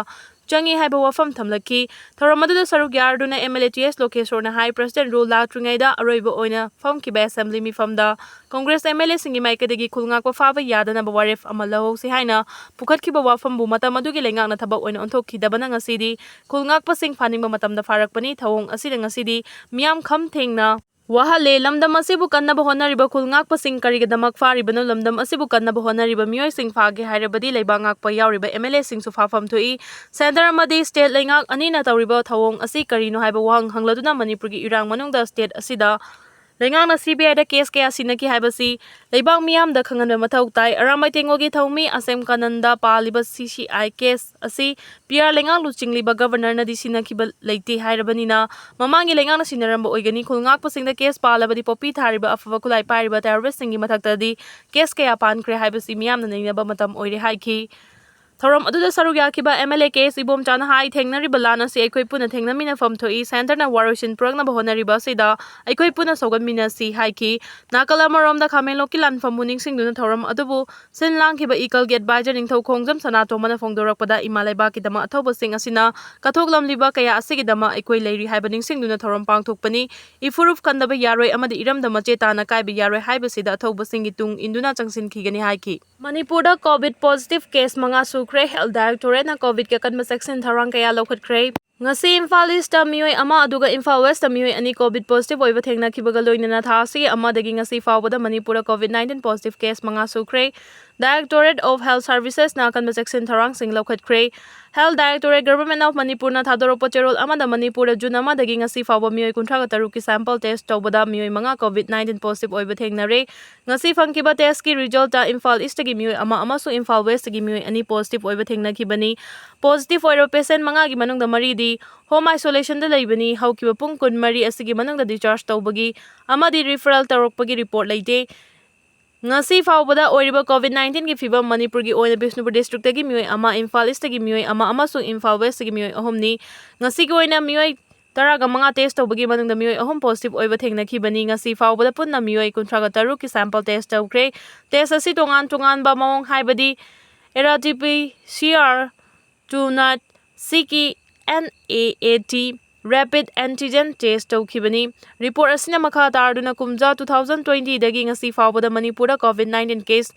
ꯆꯪꯏ ꯍꯥꯏꯕ ꯋꯥꯐꯝ ꯊꯝꯂꯛꯈꯤ꯫ ꯊꯧꯔꯝ ꯑꯗꯨꯗ ꯁꯔꯨꯛ ꯌꯥꯔꯗꯨꯅ M L A T S ꯂꯣꯀꯦꯁꯣꯔꯅ ꯍꯥꯏ, ꯄ꯭ꯔꯁꯤꯗꯦꯟ ꯔꯨꯜ ꯂꯥꯛꯇ꯭ꯔꯤꯉꯩꯗ ꯑꯔꯣꯏꯕ ꯑꯣꯏꯅ ꯐꯝꯈꯤꯕ ꯑꯦꯁꯦꯝꯕ꯭ꯂꯤ ꯃꯤꯐꯝꯗ ꯀꯣꯡꯒ꯭ꯔꯦꯁ ꯑꯦꯝ ꯑꯦꯜ ꯑꯦꯁꯤꯡꯒꯤ ꯃꯥꯏꯀꯩꯗꯒꯤ ꯈꯨꯜ ꯉꯥꯛꯄ ꯐꯥꯕ ꯌꯥꯗꯅꯕ ꯋꯥꯔꯦꯞ ꯑꯃ ꯂꯧꯍꯧꯁꯤ ꯍꯥꯏꯅ ꯄꯨꯈꯠꯈꯤꯕ ꯋꯥꯐꯝꯕꯨ ꯃꯇꯝ ꯑꯗꯨꯒꯤ ꯂꯩꯉꯥꯛꯅ ꯊꯕꯛ ꯑꯣꯏꯅ ꯑꯣꯟꯊꯣꯛꯈꯤꯗꯕꯅ ꯉꯁꯤꯗꯤ ꯈꯨꯜ ꯉꯥꯛꯄꯁꯤꯡ ꯐꯥꯅꯤꯡꯕ ꯃꯇꯝꯗ ꯐꯥꯔꯛꯄꯅꯤ꯫ ꯊꯧꯑꯣꯡ ꯑꯁꯤꯗ ꯉꯁꯤꯗꯤ ꯃꯤꯌꯥꯝ ꯈꯝ ꯊꯦꯡꯅ ꯋꯥꯍꯜꯂꯦ꯫ ꯂꯝꯗꯝ ꯑꯁꯤꯕꯨ ꯀꯟꯅꯕ ꯍꯣꯠꯅꯔꯤꯕ ꯈꯨꯜ ꯉꯥꯛꯄꯁꯤꯡ ꯀꯔꯤꯒꯤꯗꯃꯛ ꯐꯥꯔꯤꯕꯅꯣ? ꯂꯝꯗꯝ ꯑꯁꯤꯕꯨ ꯀꯟꯅꯕ ꯍꯣꯠꯅꯔꯤꯕ ꯃꯤꯑꯣꯏꯁꯤꯡ ꯐꯥꯒꯦ ꯍꯥꯏꯔꯕꯗꯤ ꯂꯩꯕꯥꯛ ꯉꯥꯛꯄ ꯌꯥꯎꯔꯤꯕ ꯑꯦꯝ ꯑꯦꯜ ꯑꯦꯁꯤꯡꯁꯨ ꯐꯥꯐꯝ ꯊꯣꯛꯏ꯫ ꯁꯦꯟꯇꯔ ꯑꯃꯗꯤ ꯁ꯭ꯇꯦꯠ ꯂꯩꯉꯥꯛ ꯑꯅꯤꯅ ꯇꯧꯔꯤꯕ ꯊꯧꯑꯣꯡ ꯑꯁꯤ ꯀꯔꯤꯅꯣ ꯍꯥꯏꯕ ꯋꯥꯍꯪ ꯍꯪꯂꯗꯨꯅ ꯃꯅꯤꯄꯨꯔꯒꯤ ꯏꯔꯥꯡ ꯃꯅꯨꯡꯗ ꯁ꯭ꯇꯦꯠ ꯑꯁꯤꯗ ꯂꯩꯉꯥꯛꯅ ꯁꯤ ꯕꯤ ꯑꯥꯏꯗ ꯀꯦꯁ ꯀꯌꯥ ꯁꯤꯟꯅꯈꯤ ꯍꯥꯏꯕꯁꯤ ꯂꯩꯕꯥꯛ ꯃꯤꯌꯥꯝꯗ ꯈꯪꯍꯟꯕ ꯃꯊꯧ ꯇꯥꯏ꯫ ꯑꯔꯥꯝꯕꯥꯏ ꯇꯦꯡꯒꯣꯜꯒꯤ ꯊꯧꯃꯤ ꯑꯁꯦꯝ ꯀꯥꯅꯟꯗ ꯄꯥꯜꯂꯤꯕ ꯁꯤ ꯁꯤ ꯑꯥꯏ ꯀꯦꯁ ꯑꯁꯤ ꯄꯤ ꯑꯥꯔ ꯂꯩꯉꯥꯛ ꯂꯨꯆꯤꯡꯂꯤꯕ ꯒꯕꯔꯅꯔꯅꯗꯤ ꯁꯤꯟꯅꯈꯤꯕ ꯂꯩꯇꯦ ꯍꯥꯏꯔꯕꯅꯤꯅ ꯃꯃꯥꯡꯒꯤ ꯂꯩꯉꯥꯛꯅ ꯁꯤꯟꯅꯔꯝꯕ ꯑꯣꯏꯒꯅꯤ꯫ ꯈꯨꯜ ꯉꯥꯛꯄꯁꯤꯡꯗ ꯀꯦꯁ ꯄꯥꯜꯂꯕꯗꯤ ꯄꯣꯄꯤ ꯊꯥꯔꯤꯕ, ꯑꯐꯕ ꯈꯨꯠꯂꯥꯏ ꯄꯥꯏꯔꯤꯕ ꯇꯦꯔꯣꯔꯤꯁꯁꯤꯡꯒꯤ ꯃꯊꯛꯇꯗꯤ ꯀꯦꯁ ꯀꯌꯥ ꯄꯥꯟꯈ꯭ꯔꯦ ꯍꯥꯏꯕꯁꯤ ꯃꯤꯌꯥꯝꯅ ꯅꯩꯅꯕ ꯃꯇꯝ ꯑꯣꯏꯔꯦ ꯍꯥꯏꯈꯤ꯫ ꯊꯧꯔꯝ ꯑꯗꯨꯗ ꯁꯔꯨꯛ ꯌꯥꯈꯤꯕ M L A K S ꯏꯕꯣꯝꯆꯥꯅ ꯍꯥꯏ, ꯊꯦꯡꯅꯔꯤꯕ ꯂꯥꯟ ꯑꯁꯤ ꯑꯩꯈꯣꯏ ꯄꯨꯟꯅ ꯊꯦꯡꯅꯃꯤꯟꯅꯐꯝ ꯊꯣꯛꯏ, centreꯅ ꯋꯥꯔꯣꯏꯁꯤꯟ ꯄꯨꯔꯛꯅꯕ ꯍꯣꯠꯅꯔꯤꯕ ꯑꯁꯤꯗ ꯑꯩꯈꯣꯏ ꯄꯨꯟꯅ ꯁꯧꯒꯠꯃꯤꯟꯅꯁꯤ ꯍꯥꯏꯈꯤ꯫ ꯅꯥꯀꯜ ꯑꯃꯔꯣꯝꯗ ꯈꯥꯃꯦꯟꯂꯣꯛꯀꯤ ꯂꯥꯟꯐꯝꯕꯨ ꯅꯤꯡꯁꯤꯡꯗꯨꯅ ꯊꯧꯔꯝ ꯑꯗꯨꯕꯨ ꯁꯤꯟ ꯂꯥꯡꯈꯤꯕ ꯏꯀꯜꯒꯤ adviser ꯅꯤꯡꯊꯧ ꯈꯣꯡꯖꯝ ꯁꯅꯥꯇꯣꯝꯕꯅ ꯐꯣꯡꯗꯣꯔꯛꯄꯗ, ꯏꯃꯥ ꯂꯩꯕꯥꯛꯀꯤꯗꯃꯛ ꯑꯊꯧꯕꯁꯤꯡ ꯑꯁꯤꯅ ꯀꯠꯊꯣꯛꯂꯝꯂꯤꯕ ꯀꯌꯥ ꯑꯁꯤꯒꯤꯗꯃꯛ ꯑꯩꯈꯣꯏ ꯂꯩꯔꯤ ꯍꯥꯏꯕ ꯅꯤꯡꯁꯤꯡꯗꯨꯅ ꯊꯧꯔꯝ ꯄꯥꯡꯊꯣꯛꯄꯅꯤ꯫ ꯏꯐꯨꯔꯨꯞ ꯈꯟꯗꯕ ꯌꯥꯔꯣꯏ ꯑꯃꯗꯤ ꯏꯔꯝꯗꯝ ꯃꯆꯦ ꯇꯥꯅ ꯀꯥꯏꯕ ꯌꯥꯔꯣꯏ ꯍꯥꯏꯕꯁꯤꯗ ꯑꯊꯧꯕꯁꯤꯡꯒꯤ ꯇꯨꯡ ꯏꯟꯗꯨꯅ ꯆꯪꯁꯤꯟꯈꯤꯒꯅꯤ ꯍꯥꯏꯈꯤ꯫ ꯃꯅꯤꯄꯨꯔꯗ COVID positive case ꯃꯉꯥ ꯁꯨꯈ꯭ꯔꯦ꯫ Health Directorateꯅ COVIDꯀꯤ ꯑꯀꯟꯕ ꯆꯦꯛꯁꯤꯟ ꯊꯧꯔꯥꯡ ꯀꯌꯥ ꯂꯧꯈꯠꯈ꯭ꯔꯦ꯫ ꯉꯁꯤ ꯏꯝꯐꯥꯜ Eastꯇ ꯃꯤꯑꯣꯏ ꯑꯃ ꯑꯗꯨꯒ ꯏꯝꯐꯥꯜ Westꯇ ꯃꯤꯑꯣꯏ ꯑꯅꯤ COVID positive ꯑꯣꯏꯕ ꯊꯦꯡꯅꯈꯤꯕꯒ ꯂꯣꯏꯅꯅ ꯊꯥ ꯑꯁꯤꯒꯤ ꯑꯃꯗꯒꯤ ꯉꯁꯤ ꯐꯥꯎꯕꯗ ꯃꯅꯤꯄꯨꯔꯗ COVID nineteen positive case ꯃꯉꯥ ꯁꯨꯈ꯭ꯔꯦ꯫ Directorate of Health Servicesꯅ ꯑꯀꯟꯕ ꯆꯦꯛꯁꯤꯟ ꯊꯧꯔꯥꯡꯁꯤꯡ ꯂꯧꯈꯠꯈ꯭ꯔꯦ꯫ Health Directorate, Government of Manipurꯅ ꯊꯥꯗꯣꯔꯛꯄ ꯆꯦꯔꯣꯜ ꯑꯃꯗ ꯃꯅꯤꯄꯨꯔꯗ ꯖꯨꯟ ꯑꯃꯗꯒꯤ ꯉꯁꯤ ꯐꯥꯎꯕ ꯃꯤꯑꯣꯏ ꯀꯨꯟꯊ꯭ꯔꯥꯒ ꯇꯔꯨꯛꯀꯤ sample test ꯇꯧꯕꯗ ꯃꯤꯑꯣꯏ ꯃꯉꯥ COVID nineteen positive ꯑꯣꯏꯕ ꯊꯦꯡꯅꯔꯦ꯫ ꯉꯁꯤ ꯐꯪꯈꯤꯕ testꯀꯤ resultꯇ ꯏꯝꯐꯥꯜ Eastꯇꯒꯤ ꯃꯤꯑꯣꯏ ꯑꯃ ꯑꯃꯁꯨꯡ ꯏꯝꯐꯥꯜ Westꯇꯒꯤ ꯃꯤꯑꯣꯏ ꯑꯅꯤ positive ꯑꯣꯏꯕ ꯊꯦꯡꯅꯈꯤꯕꯅꯤ꯫ Positive ꯑꯣꯏꯔꯕ patient ꯃꯉꯥꯒꯤ ꯃꯅꯨꯡꯗ ꯃꯔꯤꯗꯤ home isolationꯗ ꯂꯩꯕꯅꯤ꯫ ꯍꯧꯈꯤꯕ ꯄꯨꯡ ꯀꯨꯟꯃꯔꯤ ꯑꯁꯤꯒꯤ ꯃꯅꯨꯡꯗ discharge ꯇꯧꯕꯒꯤ ꯑꯃꯗꯤ referral ꯇꯧꯔꯛꯄꯒꯤ report ꯂꯩꯇꯦ꯫ ꯉꯁꯤ ꯐꯥꯎꯕꯗ ꯑꯣꯏꯔꯤꯕ COVID nineteenꯒꯤ ꯐꯤꯕꯝ: ꯃꯅꯤꯄꯨꯔꯒꯤ ꯑꯣꯏꯅ ꯕꯤꯁꯅꯨꯄꯨꯔ districtꯇꯒꯤ ꯃꯤꯑꯣꯏ ꯑꯃ, ꯏꯝꯐꯥꯜ Eastꯇꯒꯤ ꯃꯤꯑꯣꯏ ꯑꯃ ꯑꯃꯁꯨꯡ ꯏꯝꯐꯥꯜ Westꯇꯒꯤ ꯃꯤꯑꯣꯏ ꯑꯍꯨꯝꯅꯤ꯫ ꯉꯁꯤꯒꯤ ꯑꯣꯏꯅ ꯃꯤꯑꯣꯏ ꯇꯔꯥꯒ ꯃꯉꯥ test ꯇꯧꯕꯒꯤ ꯃꯅꯨꯡꯗ ꯃꯤꯑꯣꯏ ꯑꯍꯨꯝ positive ꯑꯣꯏꯕ ꯊꯦꯡꯅꯈꯤꯕꯅꯤ꯫ ꯉꯁꯤ ꯐꯥꯎꯕꯗ ꯄꯨꯟꯅ ꯃꯤꯑꯣꯏ ꯀꯨꯟꯊ꯭ꯔꯥꯒ ꯇꯔꯨꯛꯀꯤ sample test ꯇꯧꯈ꯭ꯔꯦ꯫ Test ꯑꯁꯤ ꯇꯣꯉꯥꯟ ꯇꯣꯉꯥꯟꯕ ꯃꯑꯣꯡ, ꯍꯥꯏꯕꯗꯤ R T P C R, TrueNat, Seqi, N A A T, Rapid Antigen test ꯇꯧꯈꯤꯕꯅꯤ꯫ Report ꯑꯁꯤꯅ ꯃꯈꯥ ꯇꯥꯔꯗꯨꯅ ꯀꯨꯝꯖꯥ two thousand twentyꯗꯒꯤ ꯉꯁꯤ ꯐꯥꯎꯕꯗ ꯃꯅꯤꯄꯨꯔꯗ COVID nineteen case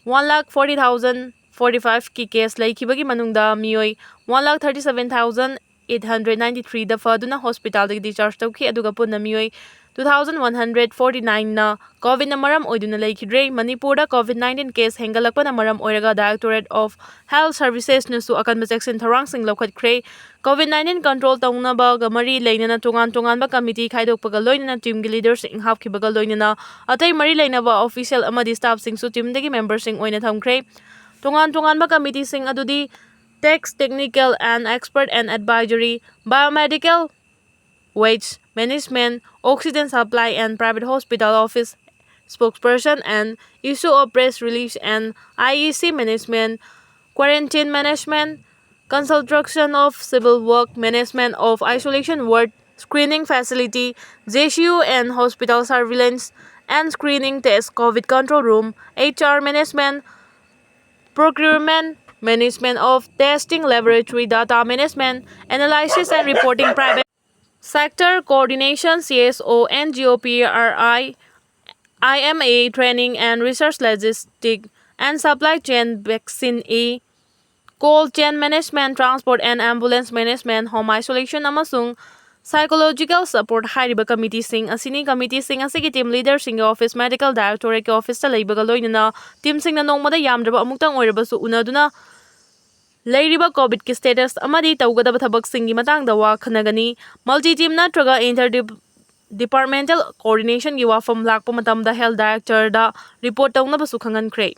one lakh forty thousand forty fiveꯀꯤ case ꯂꯩꯈꯤꯕꯒꯤ ꯃꯅꯨꯡꯗ ꯃꯤꯑꯣꯏ one lakh thirty seven thousand eight hundred ninety threeꯗ ꯐꯗꯨꯅ hospitalꯗꯒꯤ discharge ꯇꯧꯈꯤ, ꯑꯗꯨꯒ ꯄꯨꯟꯅ ꯃꯤꯑꯣꯏ two thousand one hundred forty nineꯅ COVIDꯅ ꯃꯔꯝ ꯑꯣꯏꯗꯨꯅ ꯂꯩꯈꯤꯗ꯭ꯔꯦ꯫ ꯃꯅꯤꯄꯨꯔꯗ COVID nineteen case ꯍꯦꯟꯒꯠꯂꯛꯄꯅ ꯃꯔꯝ ꯑꯣꯏꯔꯒ Directorate of Health Servicesꯅꯁꯨ ꯑꯀꯟꯕ ꯆꯦꯛꯁꯤꯟ ꯊꯧꯔꯥꯡꯁꯤꯡ ꯂꯧꯈꯠꯈ꯭ꯔꯦ꯫ COVID nineteen control ꯇꯧꯅꯕꯒ ꯃꯔꯤ ꯂꯩꯅꯅ ꯇꯣꯉꯥꯟ ꯇꯣꯉꯥꯟꯕ committee ꯈꯥꯏꯗꯣꯛꯄꯒ ꯂꯣꯏꯅꯅ teamꯒꯤ leaderꯁꯤꯡ ꯍꯥꯞꯈꯤꯕꯒ ꯂꯣꯏꯅꯅ ꯑꯇꯩ ꯃꯔꯤ ꯂꯩꯅꯕ official ꯑꯃꯗꯤ staffꯁꯤꯡꯁꯨ teamꯗꯒꯤ memberꯁꯤꯡ ꯑꯣꯏꯅ ꯊꯝꯈ꯭ꯔꯦ꯫ ꯇꯣꯉꯥꯟ ꯇꯣꯉꯥꯟꯕ committeeꯁꯤꯡ ꯑꯗꯨꯗꯤ Tax, Technical and Expert and Advisory, Biomedical Waste Management, Oxygen Supply and Private Hospital Office Spokesperson and Issue of Press Release and I E C Management, quarantine management, construction of civil work, management of isolation ward, screening facility, J C U and hospital surveillance and screening test, COVID control room, H R management, procurement, management of testing laboratory data management, analysis and reporting private sector coordination, C S O and G O P R I, I M A training and research, logistic and supply chain, vaccine A, cold chain management, transport and ambulance management, home isolation ꯑꯃꯁꯨꯡ psychological support ꯍꯥꯏꯔꯤꯕ committeeꯁꯤꯡ ꯑꯁꯤꯅꯤ꯫ Committeeꯁꯤꯡ ꯑꯁꯤꯒꯤ team leaderꯁꯤꯡꯒꯤ office, medical directorateꯀꯤ officeꯇ ꯂꯩꯕꯒ ꯂꯣꯏꯅꯅ teamꯁꯤꯡꯅ ꯅꯣꯡꯃꯗ ꯌꯥꯝꯗ꯭ꯔꯕ ꯑꯃꯨꯛꯇꯪ ꯑꯣꯏꯔꯕꯁꯨ ꯎꯅꯗꯨꯅ ꯂꯩꯔꯤꯕ COVIDꯀꯤ status ꯑꯃꯗꯤ ꯇꯧꯒꯗꯕ ꯊꯕꯛꯁꯤꯡꯒꯤ ꯃꯇꯥꯡꯗ ꯋꯥ ꯈꯟꯅꯒꯅꯤ꯫ Multi team ꯅꯠꯇ꯭ꯔꯒ inter departmental coordinationꯒꯤ ꯋꯥꯐꯝ ꯂꯥꯛꯄ ꯃꯇꯝꯗ health directorꯗ report ꯇꯧꯅꯕꯁꯨ ꯈꯪꯍꯟꯈ꯭ꯔꯦ꯫